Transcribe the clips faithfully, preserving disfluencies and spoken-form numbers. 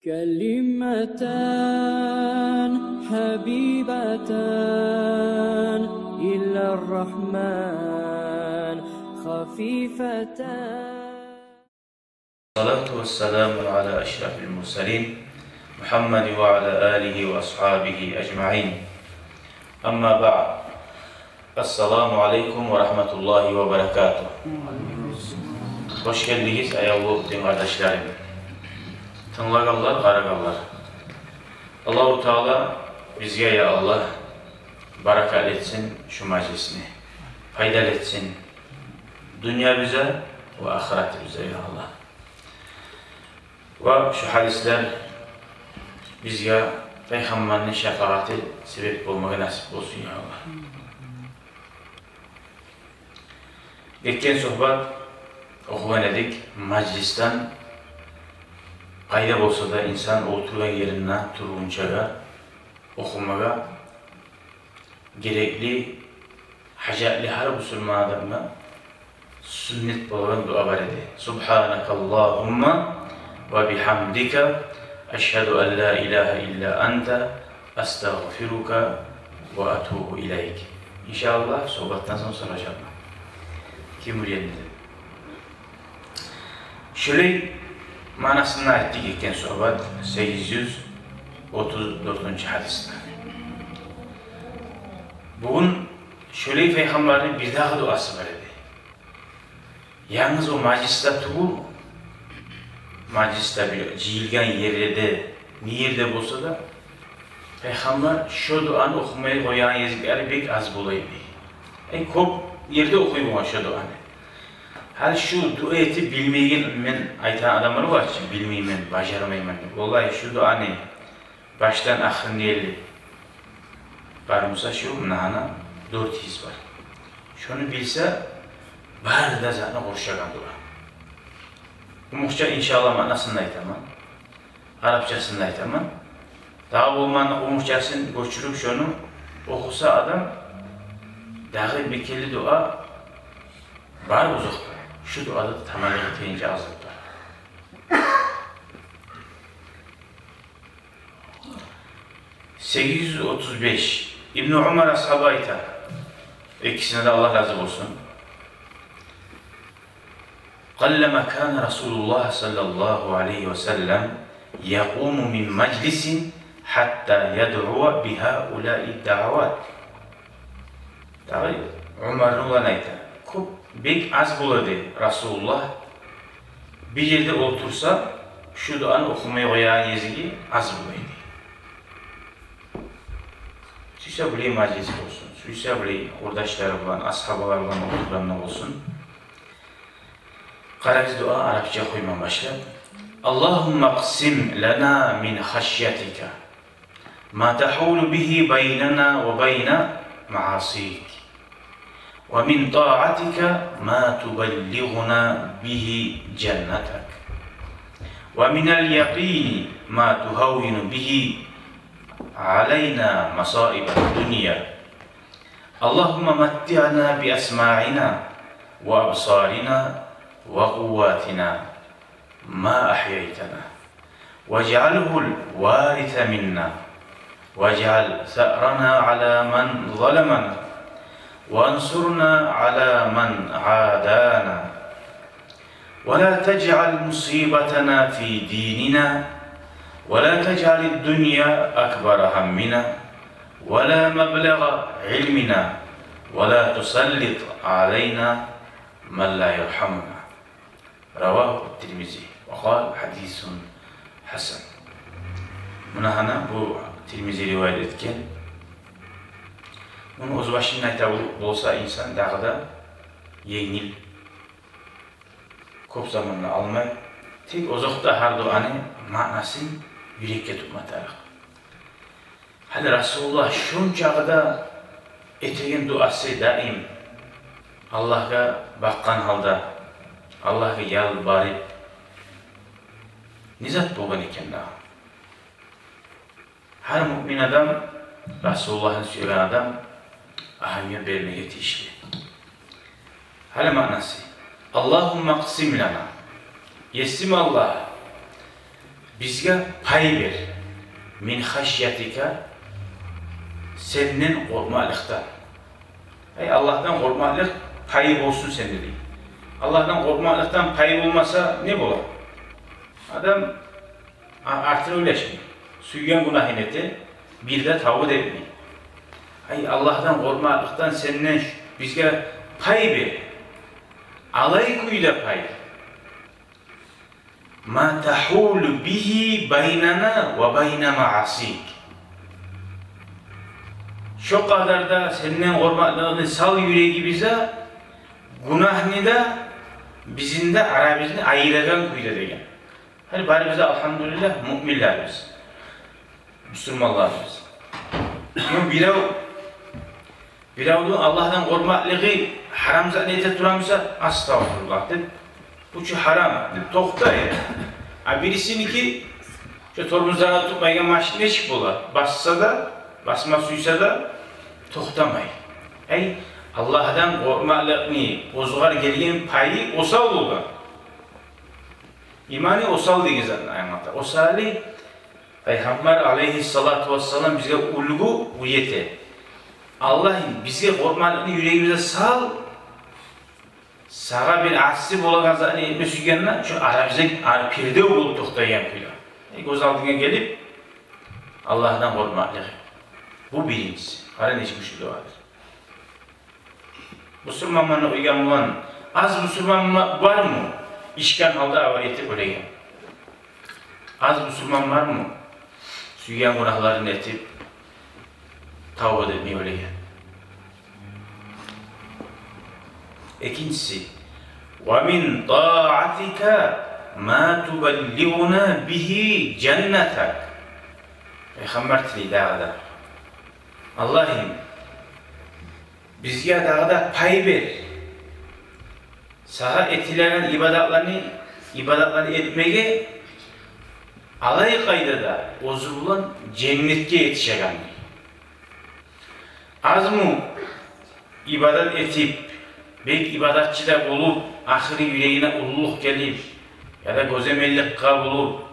كلمتان حبيبتان إلى الرحمن خفيفتان. الصلاة والسلام على أشرف المرسلين محمد وعلى آله وأصحابه أجمعين. أما بعد. السلام عليكم ورحمة الله وبركاته. Хош гелдигиз, аявлу дин къардашларым. Тынглагъанлар, къарагъанлар. Аллагьу Таала бизге, я Аллагь, баракат этсин шу мажлисни. Пайдалы этсин дюньябызгъа ва ахыратыбызгъа, я Аллагь. Ва шу гьадислер бизге Пайхаммарны шапаъаты себеп болмагъа насип болсун, я Аллагь. Гетген сугьбат охугъан эдик, мажлисден къайда болса да инсан олтургъан еринден тургъунчагъа охумагъа герекли, гьажатлы гьар бусурман адамгъа суннат болгъан дуа бар эди. سبحانك اللهم وبحمدك أشهد أن لا إله إلا أنت أستغفرك وأتوب إليك. Иншааллагь, сугьбатдан сонг соражакъман, ким уьйренди деп. Шолай маънасын айтдыкъ гетген сугьбат, сегиз юз отуз дёртюнчю гьадисде. Бугюн шолай Пайхаммарны бирдагъы дуасы бар эди. Янгыз о мажлисде тюгюл, мажлисде, бир жыйылгъан ерлерде, не ерде болса да, Пайхаммар шо дуаны охумай къоягъан гезиклери бек аз бола эди. Э, кёп ерде охуй болгъан шо дуаны. Гьали шу дуа этип билмейген, мен айтагъан адамлар бар чы, билмеймен, бажармайман деп. Валлагь, шу дуаны башдан ахырына ерли бар буса, шу муна гьана дёрт гьиз бар. Шону билсе, бары да затны къуршагъан дуа. Къумукъча, иншааллагь, маънасын да айтаман, арапчасын да айтаман. Дагъы болмагъанда къумукъчасын гёчюрюп шону охуса адам, дагъы бекерли дуа бар озокъда. Шу дуада да тамагъа тийгенче аз зат бар. Сегиз юз отуз беш. Ибну Умар асгьаба айта, экисине де Аллагь рази болсун: قلما كان رسول الله صلى الله عليه وسلم يقوم من مجلس حتى يدعو بهؤلاء الدعوات. Дагъы Умарны уланы айта: кёп, бек аз бола эди Расулуллагь бир ерде олтурса, шу дуаны охумай къоягъан гезиги аз бола эди. Сюйсе булай мажлис болсун, сюйсе булай къурдашлары булан, асгьабалар булан олтургъанда болсун, къарагъыз, дуа арапча охуйман башлап: اللهم اقسم لنا من خشيتك ما تحول به بيننا وبين معاصيك، ومن طاعتك ما تبلغنا به جنتك، ومن اليقين ما تهون به علينا مصائب الدنيا. اللهم متعنا بأسماعنا وأبصارنا وقواتنا ما أحييتنا، واجعله الوارث منا، واجعل ثأرنا على من ظلمنا، وانصرنا على من عادانا، ولا تجعل مصيبتنا في ديننا، ولا تجعل الدنيا أكبر همنا، ولا مبلغ علمنا، ولا تسلط علينا من لا يرحمنا. رواه الترمذي وقال حديث حسن. Муна гьана бу Тирмизи риваят этген. Муну оьз башындан айта бол-, болса инсан, дагъы да енгил, кёп заманны алмай. Тек озокъда, гьар дуаны маънасын юрекге тутма тарыкъ. Гьали Расулуллагь шончакъы да этеген дуасы даим Аллагьгъа бакъгъан гьалда, Аллагьгъа ялбарып, не зат болгъан экен дагъы? Гьар муъмин адам, Расулуллагьны сюеген адам агьамият бермеге тийишли. Гьали маънасы: اللهم اقسم لنا. Есим Аллагь, Бизге пай бер, мин хашятика, сенден къоркъмакълыкъдан. Эй, Аллагьдан къоркъмакълыкъ пайы болсун сенде, дей. Аллагьдан къоркъмакълыкъдан пайы болмаса, не бола? Адам а-, артын ойлашмай. Сюйген гюнагьын эте, бир де тавба этмей. Эй, Аллагьдан къоркъмакълыкъдан сенден ш-, бизге пай бер. Алай кюйде пай. Ма тахулу бигьи байнана ва байна маасик. Шо къадарда сенден къоркъмакълыкъны сал юрегибизге, гюнагьны да, бизин де арабызны айырагъан кюйде деген. Гьали барыбыз да, алгьамдулиллагь, муъминлербиз, бусурманларбыз. Ну, бирев, биревню Аллагьдан къоркъмакълыгъы гьарам затны эте тура буса, астагъфируллагь деп, бу чу гьарам деп токътай. А бирисиники, шо тормозланы тутмайгъан машин нечик бола? Басса да, басма сюйсе де, токътамай. Эй, Аллагьдан къоркъмакълыкъны оьзюне гелген пайы осал болгъан. Иманы осал деген затны англата. Осалы, Пайхаммар алайгьиссалату вассалам бизге уьлгю эте. Аллагьым, бизге къоркъмакълыкъны юрегибизге сал, сагъа бир асси болагъан затны этме сюйгенде, шо арабызда ар-, перде болуп токътайгъан кюйде. Э, гёз алдынга гелип, Аллагьдан къоркъмакълыкъ. Бу биринчиси. Къара, нечик гючлю дуадыр. Бусурманман деп уьйренген булан, аз бусурман ма-, бармы ичген гьалда авария этип оьлеген? Аз бусурман бармы сюйген гюнагьларын этип, тавба этмей оьлеген? Экинчиси, ва мин таатика ма тубаллигъуна бигьи жаннатак. Пайхаммар тилей дагъы да: Аллагьым, бизге дагъы да пай бер сагъа этилеген ибадатланы, ибадатланы этмеге, алай къайдада оьзю булан женнетге етишеген. Азму ибадат этип, бек ибадатчы да болуп, ахыры юрегине уллулукъ гелип, яда гёземеллик къабулуп,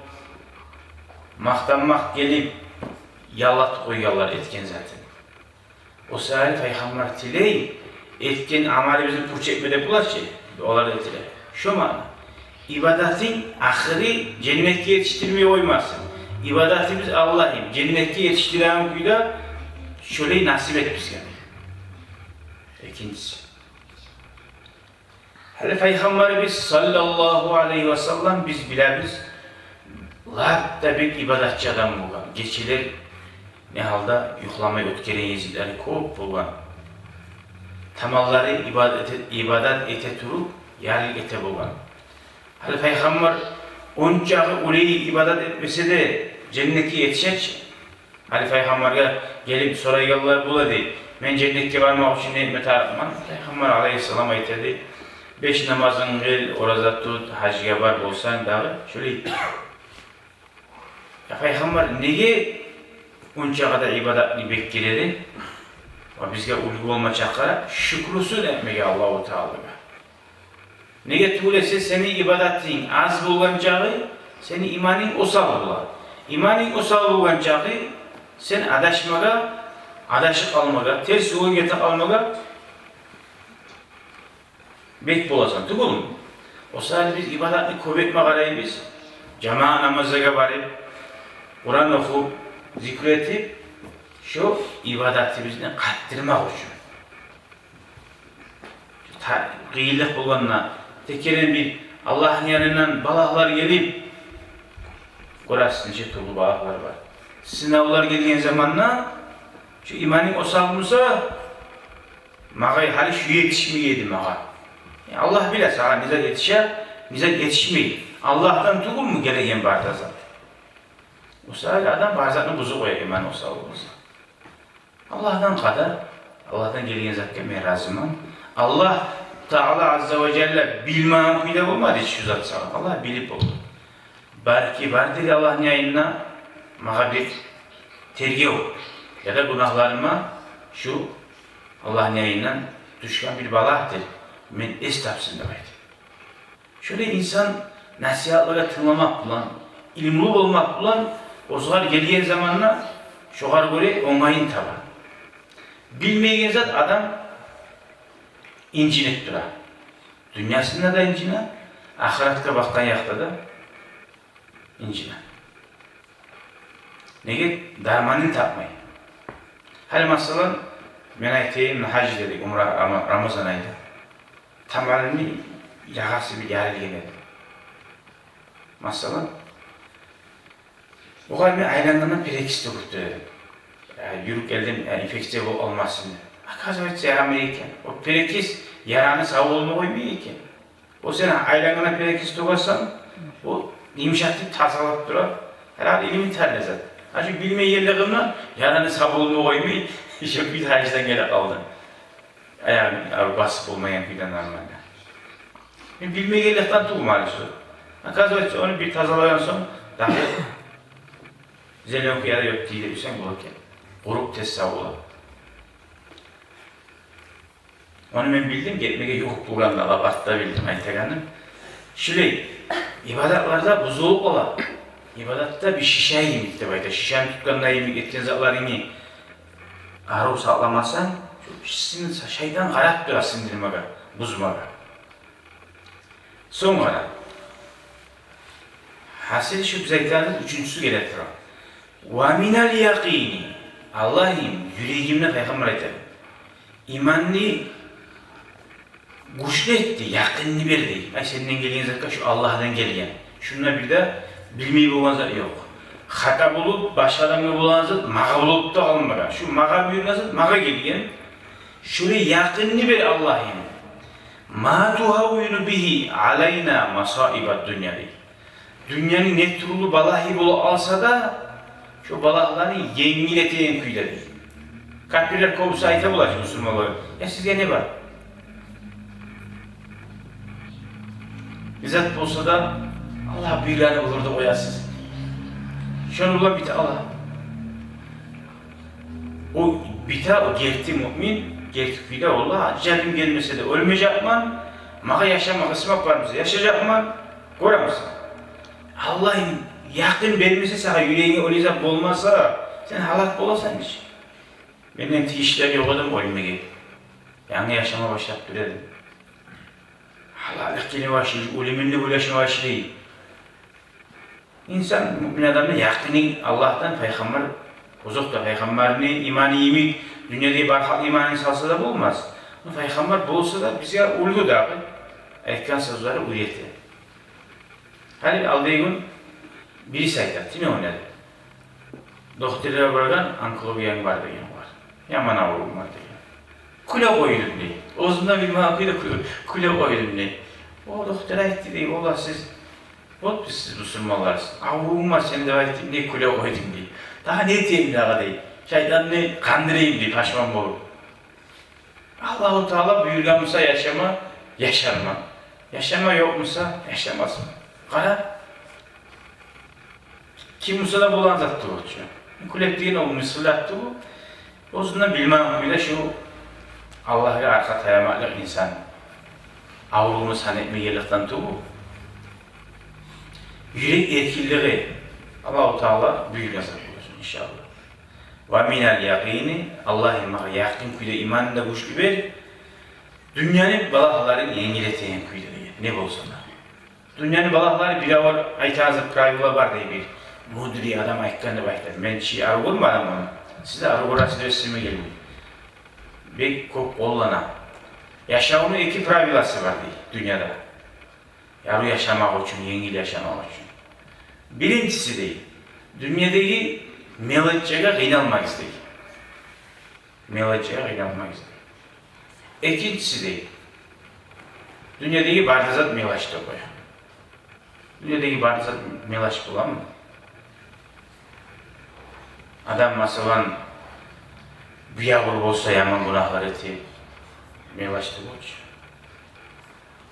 макътанмакъ гелип, яллатып къойгъанлар этген затын. О саялы Пайхаммар тилей, этген амалыбызны пуч этме деп бола чы, олар да тилей. Шо маъна. Ибадатынг ахыры женнетге етишдирмей къоймасын. Ибадатыбыз, Аллагьым, женнетге етишдиреген кюйде шолай насип эт бизге. Экинчиси. Гьали Пайхаммарыбыз саллаллагьу алайгьи ва саллам, биз билебиз, лап да бек ибадатчы адам болгъан. Гечелер не гьалда юхламай оьтгереген гезиклери кёп болгъан. Таманлары ибадат эте, ибадат эте туруп, ярлыкъ эте болгъан. Гьали Пайхаммар ончакъы уллу ибадат этмесе де, женнетге етише чи. Гьали Пайхаммаргъа гелип сорайгъанлар бола дей: «Мен женнетге бармакъ учун не этме тарыкъман?» Пайхаммар алайгьиссалам айта дей: «Беш намазынг къыл, ораза тут, гьажгъа бар, болсанг дагъы шолай». Я Пайхаммар неге ончакъы да ибадатны бек геледи? Ва бизге уьлгю болма чакъыра шюкрюсюн этмеге Аллагьу Таалагъа. Неге тюгюл эсе, сени ибадатынг аз болгъан чакъы сени иманынг осал бола. Иманынг осал болгъан чакъы сен адашмагъа, адашып къалмагъа, терс ёлгъа гете къалмагъа бек боласан, тюгюлмю? О саялы биз ибадатны кёп этме къарайбыз. Жамаат намазлагъа барып, Къуран охуп, зикру этип, шо ибадатыбызны къаттырмакъ учун. Та-, къыйынлыкъ болгъанда, текерен бир Аллагьны янындан балагьлар гелип, гёресиз, нече тюрлю балагьлар бар. Сынавлар гелген заманда, шо иманынг осал буса, магъа гьали шу етишмей эди магъа. Э, Аллагь биле сагъа не зат етише, не зат етишмей. Аллагьдан тюгюлмю гелеген бары да зат? О саялы адам бары затны бузуп къоя, иманы осал болса. Аллагьдан къадар, Аллагьдан гелген затгъа мен разиман. Аллагь Таала азза ва жалла билмеген кюйде болмады шу зат сагъа. Аллагь билип болду. Балики бардыр Аллагьны янында магъа бир тергев, яда гюнагьларыма шу Аллагьны янындан тюшген бир балагьдыр, мен эс тапсын деп айтып. Шолай инсан насигьатлагъа тынгламакъ булан, илмулу болмакъ булан, о сагъа гелген заманда шогъар гёре онгайын таба. Билмейген зат адам инжинип тура. Дюньясында да инжине, ахыратгъа бакъгъан якъда да инжине. Неге? Дарманын тапмай. Гьали, масала, мен айтайым, гьажи дедик, умра, Рама-, Рамазан айда. Тамалыны ягъасы бир ярылгъан эди. Масала, огъар мен айлангъанда перекись тёгюп турдум. Я, юрюп гелдим, я, инфекция болуп къалмасын деп. Оказывается, ярамай экен. О перекись яраны сав болма къоймай экен. О сен айлангъанда перекись тёгесен, о йымышатып, тазалап тура. Гьар илму талай зат. Гьа, шу билмейгенлигимден яраны сав болма къоймай, иши бир гьаждан геле къалдым. Аягъым авруп, басып болмайгъан кюйде нормально. Мен билмейгенликден тюгюл шу. Оказывается, ону бир тазалагъан сонг, дагъы зеленка яда йод тийдирсенг бола экен. Къуруп тез сав бола. Ону мен билдим, гетмеге ювукъ болгъанда, лап артда билдим айтагъаным. Шулай, ибадатларда бузулуп къала. Ибадатда бир шиша йимик деп айта. Шишаны тутгъанда йимик, этген затларынгны арив сакъламасанг, шу шишаны шайтан къарап тура сындырмагъа, бузмагъа. Сонг къара. Гьасили, шу биз айтагъан уьчюнчюсю геле тура. Ва минал якъини. Аллагьым, юрегимде, пайхаммар айта, иманны гючлю эт дей, якъинни бер дей. Ай, сенден гелген затгъа, шу Аллагьдан гелген. Шунда бир де билмей болгъан зат ёкъ. Хата болуп, башгъа адамгъа болгъан зат магъа болуп да къалмагъан. Шу магъа буюргъан зат магъа гелген. Шулай якъинни бер, Аллагьым. Ма тугьаввину бигьи алайна масаибад дунья дей. Дюньяны не тюрлю балагьы болуп къалса да, шу балагьланы енгил этеген кюйде дей. Капирлер кёбюсю айта бола чы мусулманлагъа: «Я, сизге не бар? Не зат болса да, Аллагь буюргъанны болур деп къоясыз». Шону булан бите Аллагь. О бите, о герти муъмин, герти кюйде: «Валлагь, ажалым гелмесе де оьлмежекмен, магъа яшама къысмат бар буса, яшажакъман, гёремисен». Аллагь якъин бермесе сагъа, юрегинге олай зат болмаса, сен гьалак боласан иш. Мен де тийишли эдим оьлмеге. Янгы яшама башлап тура эдим. Гьалаклыкъ геле башлай, оьлемен деп ойлашма башлай. Инсан, муъмин адамны якъини Аллагьдан, пайхаммар, озокъда, пайхаммарны иманы йимик дюньядагъы бар халкъны иманын салса да болмас. Но пайхаммар болса да бизге уьлгю дагъы. Айтгъан сёзлери уьйрете. Гьали алдагъы гюн бириси айта, тине ойнады. Докторлагъа баргъан, онкологиянг бар деген бар. Яман аврувум бар деген. Кюле къойдум дей. Оьзюм де билмеймен, кюле, кюле, кюле къойдум дей. О доктор айтды дей: «Валлагь, сиз, вот биз сиз мусулманларсыз. Аврувунг бар сени деп айтды, не кюле къойдунг?» дей. «Дагъы не этейим дагъы?» дей. «Шайтанны къандырайым дей, пашман болуп. Аллагьу Таала буюргъан буса яшама, яшарман. Яшама ёкъ буса, яшамасман». Къара, ким буса да болгъан зат тюгюл чю. Кюлеп деген ол мысгъыл зат тюгюл. Оьзюнден билмейген кюйде шу Аллагьгъа аркъа таямакълыкъ инсан. Аврувну сан этмегенликден тюгюл. Юрек эркинлиги Аллагьу Таала буюргъан зат болсун, иншааллагь. Ва минал якъини, Аллагьым, магъа якъин кюйде иманны да гючлю бер, дюньяны балагьларын енгил этеген кюйде деген. Не болса да. Дюньяны балагьлары бир авар айтагъан зат, правила бар дей бир мудрый адам айтгъан деп айта. Мен чи арив гёрмедим ону. Сиз де арив гёресиз деп эсиме гелмей. Бек кёп къоллана. Яшавну эки правиласы бар дей дюньяда. Арив яшамакъ учун, енгил яшамакъ учун. Биринчиси дей, дюньядагъы мелочлагъа къыйналмагъыз дей. Мелочлагъа къыйналмагъыз дей. Экинчиси дей, дюньядагъы бары да зат мелочь деп къоя. Дюньядагъы бары да зат мелочь боламы? Адам, масала, биябур болса, яман гюнагьлар эте, мелочь тюгюл чю.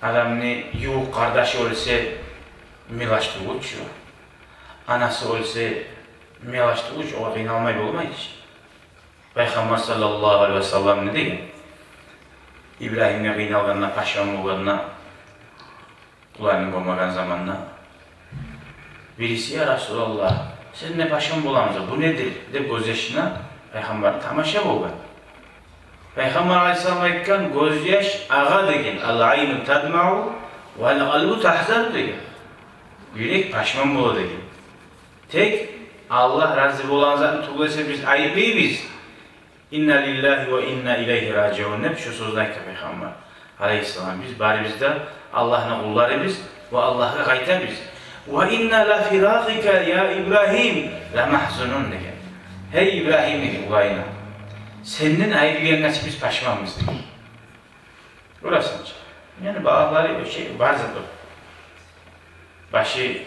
Адамны ювукъ къардашы оьлсе, мелочь тюгюл чю. Анасы оьлсе, мелочь тюгюл чю, огъар къыйналмай болмай чы. Пайхаммар саллаллагьу алайгьи ва саллам не деген? Ибрагьимге къыйналгъанда, пашман болгъанда, уланын гёмеген заманда: Бириси: «Я Расулаллагь, сен де пашман боламысан, бу недир?» — деп гёзьяшына пайхаммар тамаша болгъан. Пайхаммар алайгьиссалам айтгъан: «Гёзьяш агъа, — деген, — ал-айну тадмаъу вал къалбу тагьзан», — деген. Юрек пашман бола деген. Тек Аллагь рази болагъан затны тюгюл эсе биз айтмайбыз. «Инна лиллагьи ва инна илайгьи ражиъун», — деп шо сёзню айтды пайхаммар алайгьиссалам. Биз барыбыз да Аллагьны къулларыбыз ва Аллагьгъа къайтабыз. «Ва инна ла фиракъика я Ибрагьим ла магьзунун», — деген. «Гьей Ибрагьим, — деген уланына, — сенден айрылгъангъа чы биз пашманбыз», — деген. Гёресен чи, яни балагьлары шо бар зат о. Башы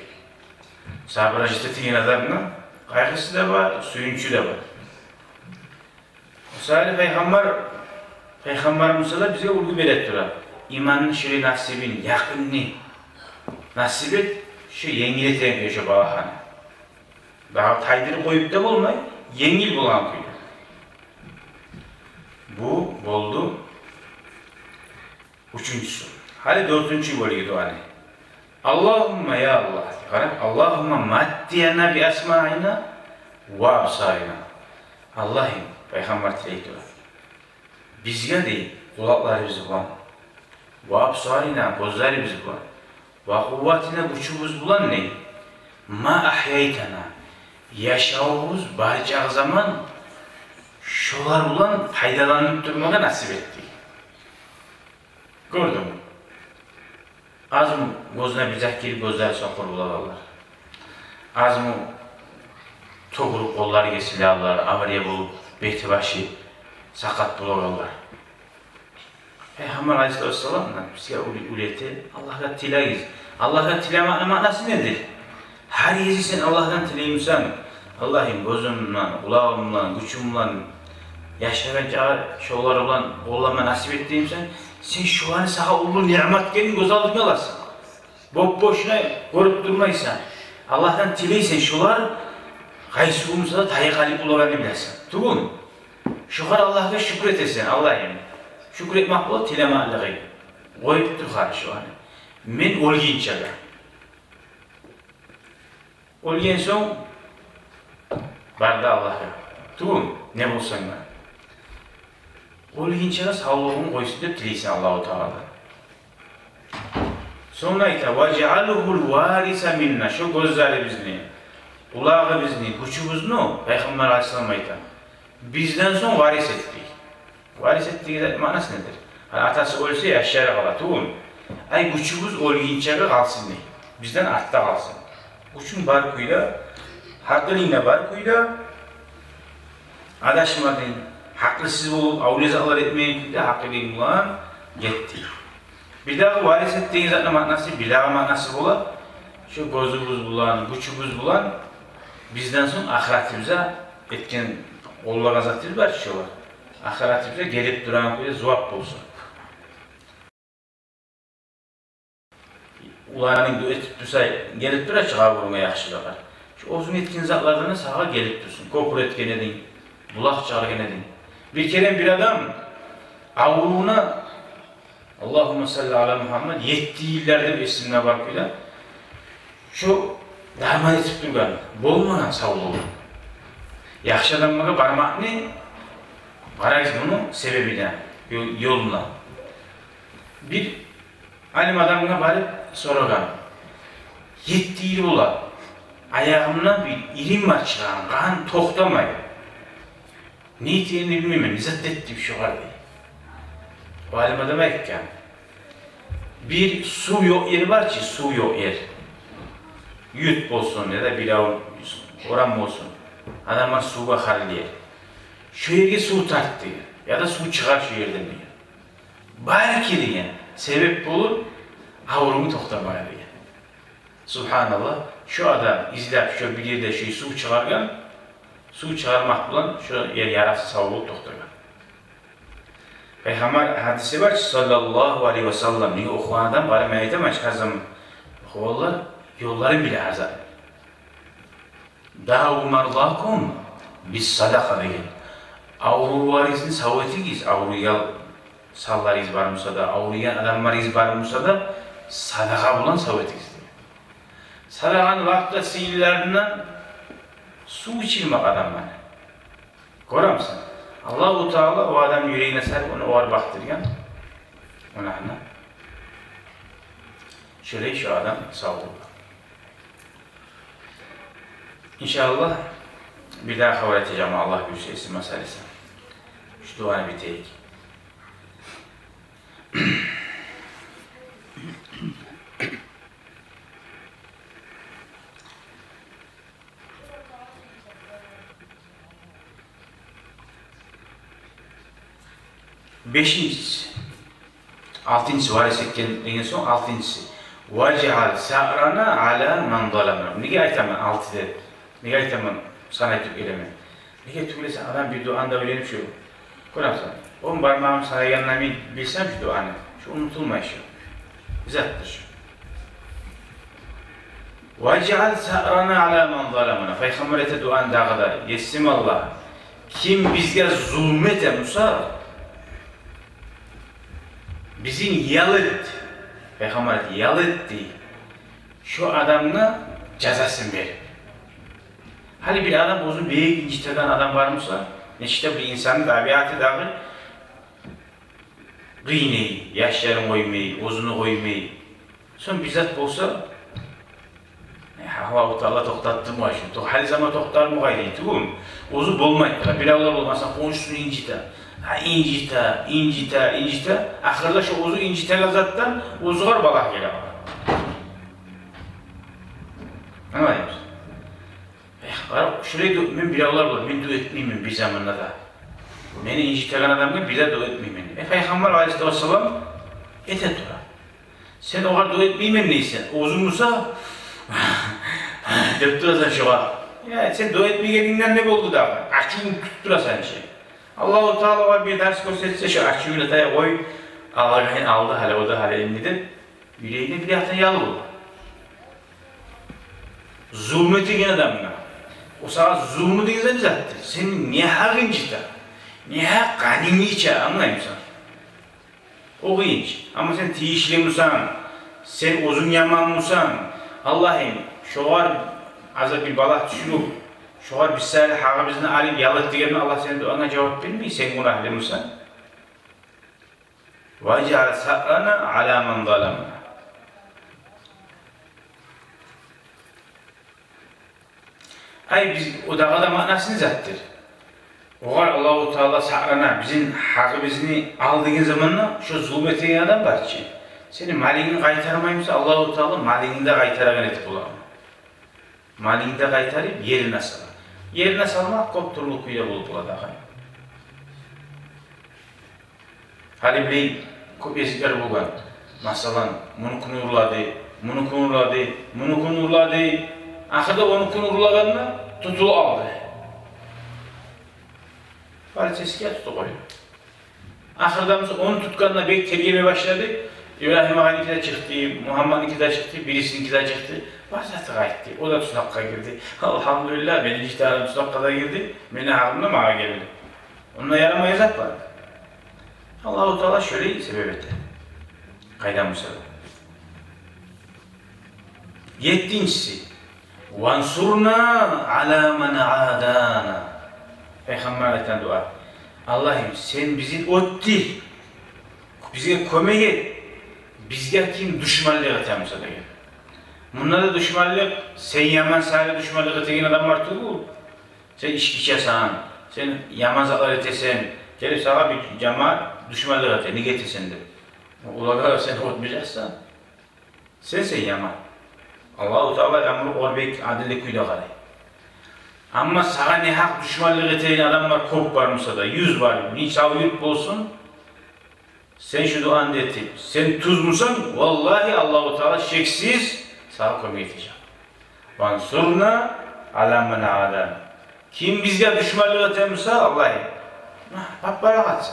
соображать этеген адамны къайгъысы да бар, сююнчю де бар. Мисали, пайхаммар, пайхаммар Муса да бизге уьлгю бере тура. Иманны шолай насибин, якъинни насип эт, шо енгиллетеген кюйде шо балагьны. Дагъы тайдырып къоюп да болмай, енгил болгъан кюйде. Бу болду уьчюнчюсю. Гьали дёртюнчю бёлюгю дуаны. «Аллагьумма, я Аллагь, — къара, — Аллагьумма маттиъна би асмаъина ва абсарина». Аллагьым, пайхаммар тилей тура, бизге, дей, къулакъларыбыз булан, ва абсарина, гёзлерибиз булан, ва къувватина, гючюбюз булан, дей, ма агьяйтана, яшавубуз бар чакъы заман шолар булан пайдаланып турмагъа насип эт, дей. Гёрдюнгмю? Азмы гёзюне бир зат гирип, гёзлери сокъур болагъанлар? Азмы тёгюлюп къоллары гесиле алар, авария болуп, бети-башы сакъат болагъанлар? Пайхаммар алайгьиссалату вассалам бизге уьй-, уьйрете: Аллагьгъа тилегиз. Аллагьгъа тилемекни маънасы недир? Гьар гезик сен Аллагьдан тилеймисен: «Аллагьым, гёзюм булан, къулагъым булан, гючюм булан, яшагъан чакъы шолар булан къоллама насип эт», — деймисен, сен шоланы сагъа уллу ниъмат экенин гёз алдынга аласан. Боп-бошуна гёрюп турмайсан. Аллагьдан тилейсен, шолар къайсы гюн буса да тайып къалып болагъанны билесен. Тюгюлмю? Шогъар Аллагьгъа шюкюр этесен, Аллагьым. Шюкюр этмек бола тилемеклиги. Къоюп тур гьали шоланы. Мен оьлгенчеге. Оьлген сонг бар да Аллагьгъа. Тюгюлмю? Не болсанг да. Оьлгенчеге савлугъун къойсун деп тилейсен Аллагьу Тааладан. Сонг айта: «Важъалгьул вариса минна». Шо гёзлерибизни, къулагъыбызны, гючюбюзню, пайхаммар алайгьиссалам айта, бизден сонг варис эт, дей. Варис эт деген затны маънасы недир? Гьали атасы оьлсе, яшлары къала, тюгюлмю? Ай, гючюбюз оьлгенчеге къалсын, дей. Бизден артда къалсын. Гючюнг бар кюйде, гьакъылынг да бар кюйде, адашмадынг, гьакъылсыз болуп, авлия затлар этмеген кюйде гьакъылынг булан гет, дей. Бирдагъы варис эт деген затны маънасы, бирдагъы маънасы бола, шо гёзюбюз булан, гючюбюз булан бизден сонг ахыратыбызгъа этген, къоллагъан затыбыз бар чы шолар, ахыратыбызгъа гелип турагъан кюйде зувап болсун. Уланынг дуа этип турса, гелип тура чы къабурунга яхшылыкълар. Шо оьзюнг этген затлардан сагъа гелип турсун. Кёпюр этген эдинг, булакъ чыгъаргъан эдинг. Бир керен бир адам аврувуна, Аллагьумма салли ала Мугьаммад, етти йыллар деп эсимде бар кюйде, шо дарман этип тургъан, болмагъан савлугъу. Яхшы адамлагъа бармакъны, къарагъыз муну себебине, ёл-, ёлуна. Бир алим адамгъа барып сорагъан: «Етти йыл бола, аягъымдан бир ирин бар чыгъагъан, къан токътамай. Не этегенни билмеймен, не зат этди шогъар?» — дей. О алим адам айтгъан: «Бир сув ёкъ ер бар чы, сув ёкъ ер. Юрт болсун яда бирев, орам болсун, адамлар сувгъа къарайлы ер. Шо ерге сув тарт, — деген, — яда сув чыгъар шо ерден, — деген. — Балики, — деген, — себеп болур аврувунг токътамагъа», — деген. Субгьаналлагь, шо адам излеп шо бир ерде шо сув чыгъаргъан, сув чыгъармакъ булан шо ер ярасы сав болуп токътагъан. Пайхаммар гьадиси бар чы, саллаллагьу алайгьи ва саллам, неге охугъан адам, къара, мен айтаман чы гьар заман, охугъанлар ёлларын биле гьар заман. «Даву мардакум бис садакъа», — деген. Аврувларыгъызны сав этигиз, авруйгъан санларыгъыз бар буса да, авруйгъан адамларыгъыз бар буса да, садакъа булан сав этигиз, деген. Садагъаны лап да сыйлыларындан сув ичирмек адамланы. Гёремисен? Аллагьу Таала о адамны юрегине салып, ону огъар бакъдыргъан. Онда шолай шо адам сав бола. Иншааллагь, бирдагъы хабар этежекмен, Аллагь буюрса, эсиме салса. Шу дуаны битейик. Бешинчиси. Алтынчысы, варис этген деген сонг, алтынчысы. Важъал саърана аля ман заламана. Неге айтаман алты деп? Неге айтаман, сан этип гелемен? Неге тюгюл эсе, адам бир дуаны да уьйренип шо. Гёремисен, он бармагъымны санайгъанны мен билсем шо дуаны, шо унутулмай шо. Бир затдыр шо. Важъал саърана аля ман заламана. Пайхаммар эте дуаны дагъы да: Есим Аллагь, ким бизге зулму эте буса, бизин ял эт. Пайхаммар эте, ял эт дей. Шо адамгъа жазасын бер. Гьали бир адам оьзюн бек инжитеген адам бар буса, нечик де бир инсанны табиаты дагъы къыйнай, яшларын къоймай, оьзюн къоймай. Сонг бир зат болса, э, Аллагьу Таала токътатды муна шуну. Токъ-, гьали заман токътар мугъай дей тюгюл. Оьзю болмай тура. Биревлер болмаса, хоншусун инжите. Гьа, инжите, инжите, инжите. Ахырда шо оьзю инжитеген затдан оьзюгер балагь геле. Англаймысыз? Эх, къара, шолай да мен биревлер бар, мен дуа этмеймен бир заманда да. Мени инжитеген адамгъа бир де дуа этмеймен. Э, Пайхаммар алайгьиссалату вассалам эте тура. Сен огъар дуа этмеймен дейсен, оьзюнг буса деп турасан шогъар. Я, сен дуа этмегенингден не болду дагъы? Ачувунг тутуп турасан чы. Аллагьу Таала огъар бир дарс гёрсетсе, шо ачувун да тая къой, Аллагь алды гьали, о да гьали энни деп, юрегине бир якъдан ял бола. Зулму этеген адамгъа. О сагъа зулму деген зат не затдыр? Сени негьакъ инжите, негьакъ къанынгны иче, англаймысан? О къыйын иш. Амма сен тийишли бусанг, сен оьзюнг яман бусанг, Аллагьым, шогъар азап, бир балагь тюшюрюп, шогъар бизин гьакъыбызны алып, ял эт дегенде, Аллагь сени дуанга жавап бермей, сен гюнагьлы бусанг. Важъал саърана аля ман заламана. Ай, биз, о дагъы да маънасы не затдыр? Огъар Аллагьу Таала саърана, бизин гьакъыбызны ал деген заманда, шо зулму этеген адам бар чы, сени малынгны къайтармай буса, Аллагьу Таала малынгны да къайтарагъан этип бола. Малынгны да къайтарып, ерине сала. Ерине салмакъ кёп тюрлю кюйде болуп бола дагъы. Гьали билей кёп гезиклер болгъан. Масала, мунукюн урлады, мунукюн урлады, мунукюн урлады. Ахырда онукюн урлагъанда тутулуп алды. Полицейскийге тутуп къойду. Ахырда буса ону тутгъанда бек тергеме башлады. Ибрагьим агъаныки де чыкъды, Мугьаммадныки де чыкъды, бирисиники де чыкъды. Бар заты къайтды. О да туснакъгъа гирди. Алгьамдулиллагь, мени инжитеген туснакъгъа да гирди. Мени гьакъым да магъа гелди. Онда ярамай зат бар. Аллагьу Таала шолай себеп эте. Къайдан буса да. Еттинчиси. Вансурна аля ман адана. Пайхаммар айтгъан дуа. Аллагьым, сен бизин оьтдюр. Бизге кёмек эт. Бизге ким душманлыкъ эте буса деген. Мунда да душманлыкъ, сен яман сагъа душманлыкъ этеген адам бар тюгюл. Сен ички ичесен, сен яман затлар этесен, гелип сагъа бир жамаат душманлыкъ эте, неге этесен деп. Олагъа сен оьтмежексен. Сен, сен яман. Аллагьу Таала яман, о бек адилли кюйде къарай. Амма сагъа негьакъ душманлыкъ этеген адамлар кёп бар буса да, юз бар, нече сав юрт болсун, сен шу дуаны этип, сен тюз бусанг, валлагьи, Аллагьу Таала шексиз сагъа кёмек этежек. Вансурна аля ман адана. Ким бизге душманлыкъ эте буса, Аллагьым, пап-парахатса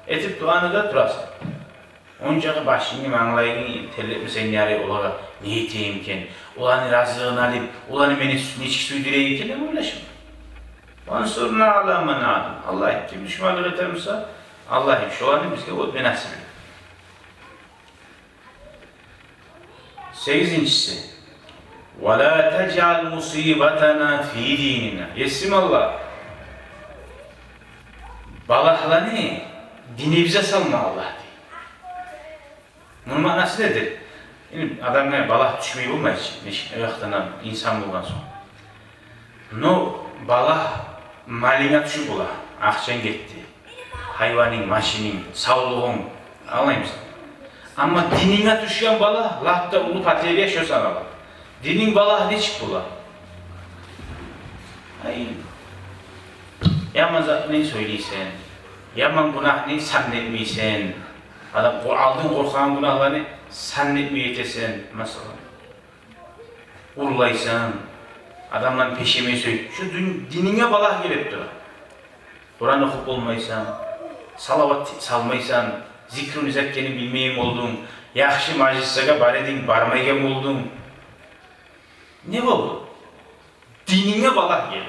этип дуаны да турасан. Ончакъы башынгны, мангалайынгны терлетмесенг ярай олагъа, не этейим экен? Оланы разилигин алып, оланы мени нечик сюйдюрейим экен деп ойлашма. Вансурна аля ман адана. Аллагьым, ким душманлыкъ эте буса, Аллагьым, шоланы бизге оьтме насип эт. Сегизинчиси. ولا تجعل مصيبتنا في ديننا. Есим Аллагь, балагьланы динибизге салма, Аллагь, дей. Муну маънасы недир? Энни адамгъа балагь тюшмей болмай чы, нечик, о якъдан инсан болгъан сонг. Но балагь малынга тюшюп бола, акъчанг гетди, гьайванынг, машининг, савлугъунг, англаймысан? Амма дининге тюшген балагь лап да уллу потеря шо санала. Дининг балагь нечик бола? Ай, яман затны сёйлейсен, яман гюнагьны сан этмейсен, адам къо-, алдын къоркъагъан гюнагьланы сан этмей этесен, масала. Урлайсан, адамланы пешеме сёй. Шо дин-, дининге балагь гелип тура. Къуран охуп болмайсан, салават салмайсан, зикру низаккени билмейген болдунг, яхшы мажлислеге бар эдинг, бармайгъан болдунг. Не болду? Дининге балагь гелди.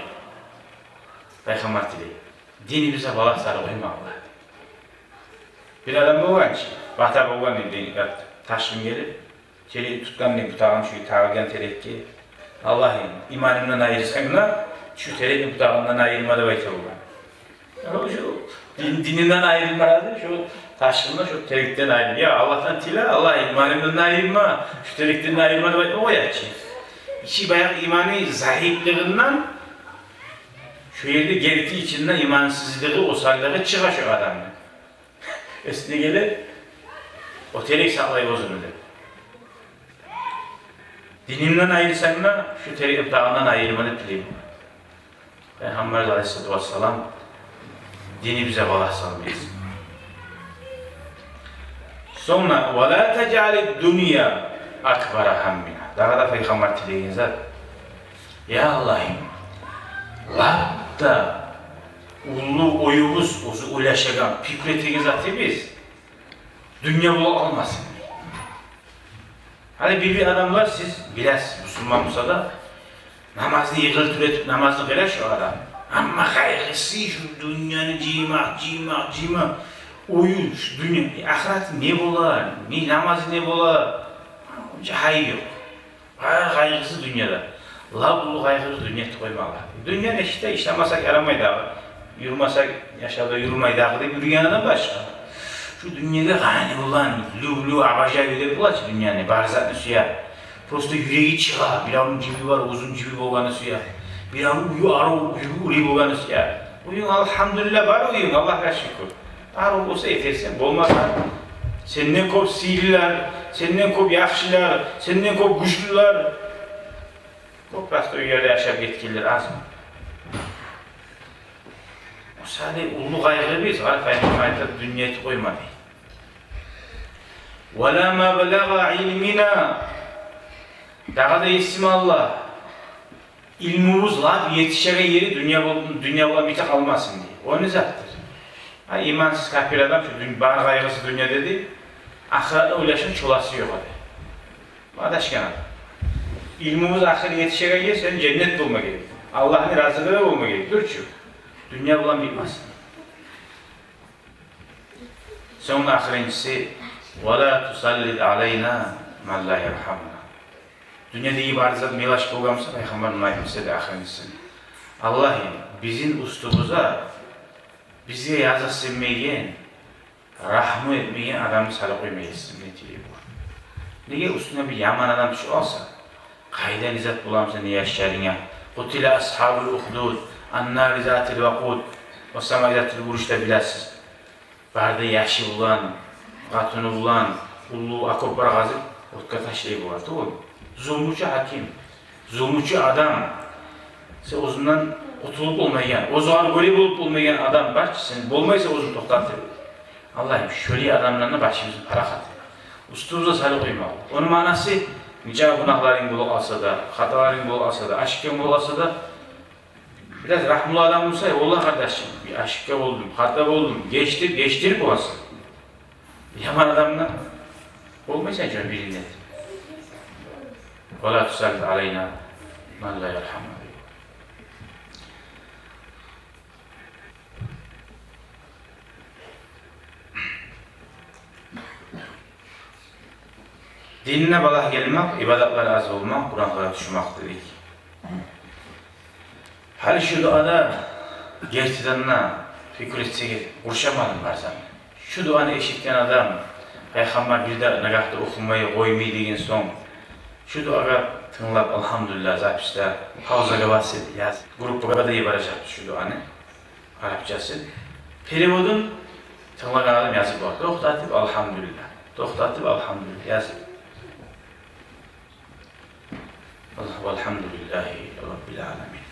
Пайхаммар тилей: динибизге балагь салып къойма, Аллагь. Бир адам болгъан чы, бата болгъан эди, ташгъын гелип, терекни тутгъан эди бутагъын, шу тагъылгъан терекге. Аллагьым, иманымдан айырсанг да, шу терекни бутагъындан айырма деп айта болгъан. Шу дин-, дининден айрылмады, шу ташгъындан, шу терекден айрыл. Я Аллагьдан тиле, Аллагь, иманымдан айырма, шу терекден айырма деп айтма къоя чы. Ичи баягъы иманы зайыплыгъындан, шу ерде герти ичинде имансызлыгъы, осаллыгъы чыгъа шу адамны. Эсине геле, о терек сакълай оьзюню деп. Дининден айырсанг да, шу терекни бутагъындан айырма деп тилей. Пайхаммар алайгьиссалату вассалам динибизге балагь салмайбыз. Сонг да: ولا تجعل الدنيا أكبر همنا. Дагъы да пайхаммар тилеген зат: я Аллагьым, лап да уллу оюбуз, оьзю ойлашагъан, пикру этеген затыбыз дюнья бола къалмасын. Гьали бир-бир адамлар, сиз билесиз, бусурман буса да, намазны йыгъылтыр этип намазны къыла шу адам. Амма къайгъысы шу дюньяны жыймакъ, жыймакъ, жыймакъ. Ою шу дюнья, э, ахыраты не бола, не намазы не бола? Онча гьайы ёкъ. Бар къайгъысы дюньяда. Лап уллу къайгъыбыз дюнья этип къоймагъа. Дюнья нечик де, ишлемесек ярамай дагъы, юрюмесек яшавда юрюмей дагъы деп юрюген адам башгъа. Шу дюньягъа къани булан, люблю, обожаю деп бола чы дюньяны, бар затны сюе. Просто юреги чыгъа, биревню жиби бар, узун жиби болгъанны сюе. Биревню уьюню арив, уьюню уллу болгъанны сюе. Уьюнг, альгьамдулиллагь, бар уьюнг, Аллагьгъа шюкюр. Арив болса этерсен, болмаса, сенден кёп сыйлылар, сенден кёп яхшылар, сенден кёп гючлюлер. Кёп просто уьйлерде яшап гетгенлер азмы? О саялы уллу къайгъыбыз бар, пайхаммар айта, дюнья этип къойма дей. ولا مبلغ علمنا. Дагъы да, Есим Аллагь, илмубуз лап етишеген ери дюнья бол-, дюнья булан бите къалмасын дей. О не затдыр? Гьа, имансыз капир адам шу дюн-, бар къайгъысы дюнья деди, ахыратны ойлашгъан чоласы ёкъ эди. Адашгъан адам. Илмубуз ахыр етишеген ер сени женнет болма герек, Аллагьны разилиги болма герек, дюр чю. Дюнья булан битмесин. Сонг ахырынчысы: ولا تسلط علينا من لا يرحمنا. Дюньядагъы бар зат мелочь болгъан буса, пайхаммар муну айтмас эди ахырынчысын. Аллагьым, бизин уьстюбюзге бизге языкъсынмайгъан, рагьму этмейген адамны салып къойма, Есим, деп тилей бу. Неге, уьстюне бир яман адам тюшюп къалса, къайда не зат боламысан, не яшларынга. قتل أصحاب الأخدود النار ذات الوقود والسماء ذات البروج деп билесиз. Бары да яшы булан, къатыны булан, уллу окоплар къазып, отгъа ташлай болгъан тюгюл. Зулмучу гьаким, зулмучу адам. Сен оьзюнден къутулуп болмайгъан, оьзюне гёре болуп болмайгъан адам бар чы, сен болмайсан оьзюнг токътатып. Аллагьым, шолай адамлардан башыбызны парахат эт. Уьстюбюзге салып къойма. Ону маънасы, нече гюнагьларынг болуп къалса да, хаталарынг болуп къалса да, ашыкъгъан болуп къалса да, бираз рагьмулу адам болса, валлагь, къардашым, бир ашыкъгъан болдум, хата болдум, геч деп гечдирип боласан. Яман адамгъа болмайсан чы биринде. ولا تسلط علينا من لا يرحمنا. Динде балагь гелмек, ибадатлар аз болмакъ, гюнагьлагъа тюшмек дедик. Гьали шу дуада гертиден де пикру этсегиз, къуршамадым барзан. Шу дуаны эшитген адам, пайхаммар бир де нагагь да охумай къоймай деген сонг, шу дуагъа тынглап, альгьамдулиллагь, записьде, паузагъа басып яз. Группагъа да йибережекбиз шу дуаны арапчасын. Переводун тынглагъан адам язып болар. Токътатып, альгьамдулиллагь. Токътатып, альгьамдулиллагь язып. Алгь-, вальгьамдулиллагьи раббиль аламин.